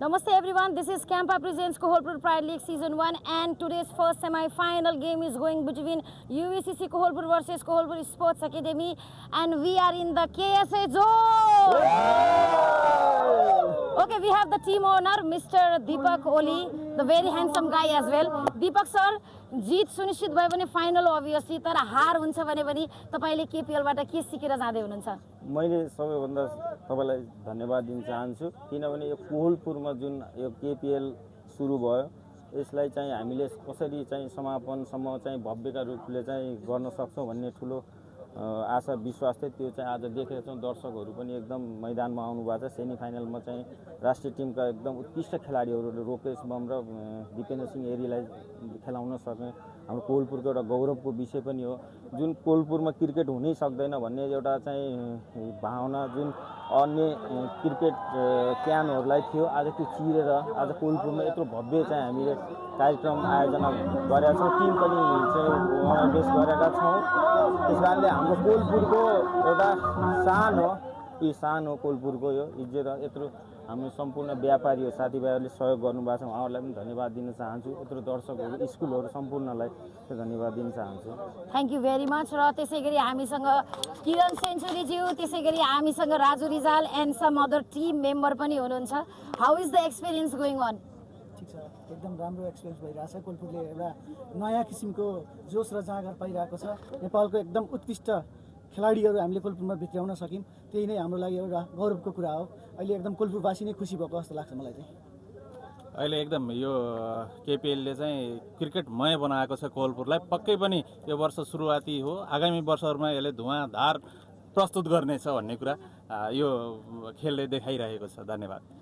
Namaste everyone, this is Campa presents Koholpur Pride League Season 1 and today's first semi-final game is going between UVCC Koholpur versus Koholpur Sports Academy and we are in the KSA zone! Okay, we have the team owner Mr. Deepak Oli, the very handsome guy as well. Deepak sir, जीत सुनिश्चित भयो भने final obviously तर हार हुन्छ भने पनि तपाईले KPL बाट के सिकेर जाँदै हुनुहुन्छ? मैले सबैभन्दा तपाईलाई धन्यवाद दिन चाहन्छु किनभने यो कोहलपुरमा जुन यो KPL सुरु भयो यसलाई चाहिँ हामीले कसरी चाहिँ समापनसम्म चाहिँ भव्यका रूपले चाहिँ गर्न सक्छौं भन्ने ठूलो आशा विश्वास थियो त्यो चाहिँ आज देखेका छौं दर्शकहरू पनि एकदम मैदानमा आउनु भएको छ सेमी फाइनलमा चाहिँ राष्ट्रिय टिमका एकदम उत्कृष्ट खेलाडीहरूले रोकेश बम र दिपेन्द्र सिंह एरीलाई खेलाउन सक्ने हाम्रो कोहलपुरको एउटा गौरवको विषय पनि हो जुन कोहलपुरमा क्रिकेट हुनै सक्दैन भन्ने एउटा चाहिँ भावना जुन अन्य क्रिकेट क्यानहरूलाई थियो आज त्यो चिरेर आज कोहलपुरमा यत्रो भव्य चाहिँ हामीले कार्यक्रम आयोजना गरेका छौं टिम पनि चाहिँ बेस गरेका छौं त्यसकारणले हाम्रो कोहलपुरको एउटा शान हो यी शान हो कोहलपुरको यो इज्जत यत्रो हाम्रो सम्पूर्ण व्यापारी साथीभाइहरूले सहयोग गर्नुभएको छ उहाँहरूलाई पनि धन्यवाद दिन चाहन्छु यत्रो दर्शकहरू स्कुलहरू सम्पूर्णलाई धन्यवाद दिन चाहन्छु थ्यांक यू भेरी मच र त्यसैगरी हामीसँग किरण सेन्चुरी ज्यू त्यसैगरी हामीसँग Raju Rijal and some other team member पनि हुनुहुन्छ how is the experience going on ठीक छ एकदम राम्रो एक्सपिरियन्स भइरहेछ कोहलपुरले एउटा नयाँ किसिमको जोश र जाँगर पाइरहेको छ नेपालको एकदम उत्कृष्ट खेलाडीहरू हामीले कोहलपुरमा भित्राउन सक्यौं त्यही नै हाम्रो लागि एउटा गौरवको कुरा हो अहिले एकदम कोहलपुरवासी नै खुसी भएको जस्तो लाग्छ मलाई चाहिँ अहिले एकदम यो KPL ले चाहिँ क्रिकेटमय बनाएको छ कोहलपुरलाई पक्कै पनि यो वर्ष सुरुवाती हो आगामी वर्षहरुमा यसले धुवाँधार प्रस्तुत गर्नेछ भन्ने कुरा यो खेलले देखाइरहेको छ धन्यवाद